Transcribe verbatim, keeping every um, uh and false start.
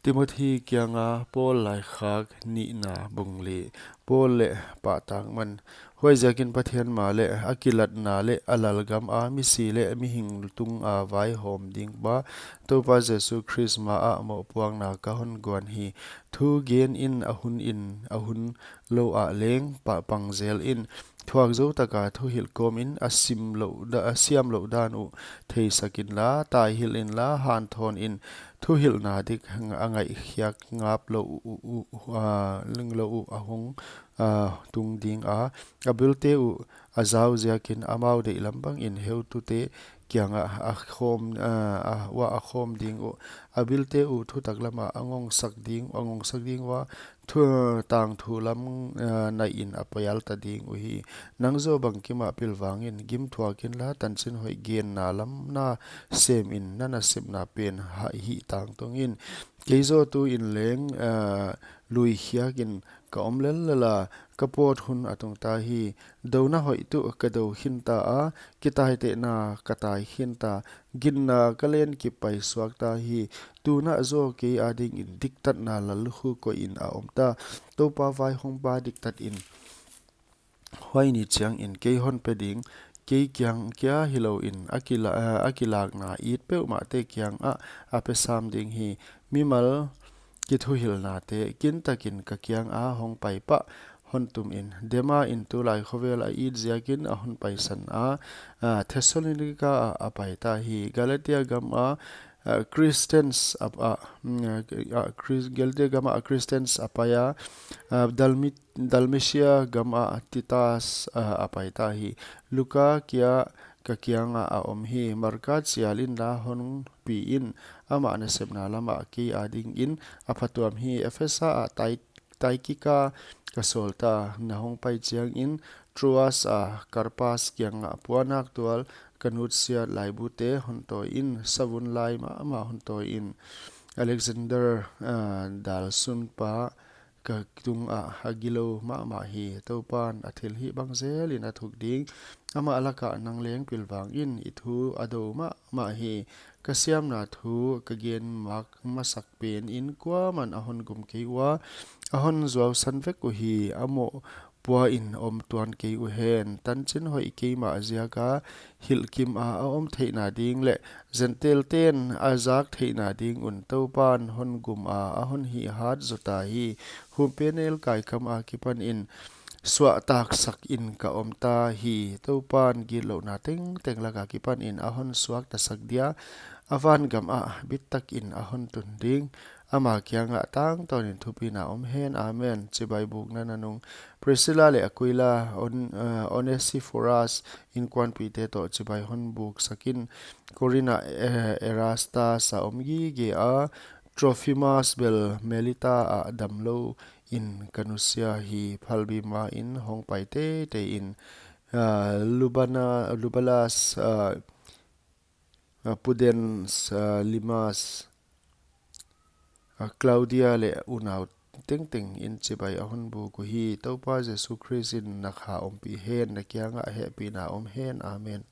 Timothy kianga Paul laikhak nihna bung li. Paul leh pahtakman. Huaiziakin Pathian ma leh a kilatna leh a lalgam a misi leh mihing tunga vaihawm ding pa Toupa Jesu Khrist ma ah mohpuakna ka hon guan hi. Thu gen in a hun in a hun lou ah leng pa pangzel in, thuak zou taka thuhilh kawm in a sim louh da, a siam louh dan uh theisak inla, taihilh inla, hanthawn in thuhilhna dik a ngaihkhiak ngap lou uh, uh, uh, ah, ling lou uh a hong, ah, tung ding a, a bilte uh a zau ziakin amau deihlam bangin heutute kiangah a khawm, ah, ah, uah a khawm ding uh, a bilte uh thutak lamah a ngongsak ding, a ngongsak ding ua, thu, tangthu lam, ah, naihin a pial ta ding uhi. Nang zaw bangkimah pilvang in, gimthuak inla, tanchin hoih genna lam na sem in, na nasepna pen ha hi tangtung in. Kei zaw tuin leng, ah, luikhiak in ka om lellel a, ka pawt hun a tung ta hi. Douna hoih tuh ka dou khin ta a, kitaitehna ka tai khin ta, ginna ka len kip paisuak ta hi. Tuna zaw kei adingin diktatna lal khu koih in a om ta. Toupa vaihawmpa diktat in huai ni chiangin kei hon pe ding, kei kiang kia hilou in a kila-, a kilakna it peuhmahte kiangah a pe sam ding hi. Mimal kithuhilhnate kintakin ka kianga hong pai pah hon tum in. Dema in tulai khovel a it ziakin a hon paisan a, ah, Thessalonica ah a pai ta hi. Galatia gam a, ah, Crescens a, ah, mm, ah, Chris-, Galatia gam a Crescens a pai a, ah, Dalmi-, Dalmatia gam a Titus, ah, a pai ta hi. Luka kia ka kianga a om hi. Marka chial inla hon pi in, amah nasepna lamah kei adingin a phatuam hi. Ephesa ah Tai-, Taikika ka sawl ta, na hong pai chiangin Troas a Karpas kiangah puannak tual ka nutsiat laibute hon tawi in, savun lai mahmah hon tawi in. Alexander, ah, dalsunpa ka tungah a gilou mahmah hi. Toupan a thilhih bang zelin a thuk ding, amah lakah nang leng pilvang in, i thu a dou mahmah hi. Ka siamna thu ka gen mak masak pen in kuaman a hon gum kei ua, a hon zuausan vek uhi. A mohpuain om tuan kei uhen. Tanchin hoih keimah ziaka hilhkim a a om theihna ding leh Gentile ten a zak theihna ding un Toupan hon gum a a hon hihhat zota hi. Humpinelkai kam akipanin suahtaksak in ka om ta hi. Toupan gitlouhna tengteng lak akipanin a hon suaktasak dia, a vangam ah bittakin a hon tun ding. Ama kiangah tangtawnin thupina om hen. Amen. Chibai bukna nanung. Priscilla leh Aquila, On-, eh, Onesiphorus inkuanpihte toh chibai hon buksak in. Korinth ah, eh, Erastus a om gige a, Trophimus bel Melita ah damlou in ka nusia hi. Phalbi main hong pai teitei in, ah, Lubana, Lubalas, ah, ah, Pudens, ah, Limas, ah, Claudia leh unau tengteng in chibai a hon buk uhi. Toupa Jesu Khrist in na kha ompih hen, na kiangah hehpihna om hen. Amen.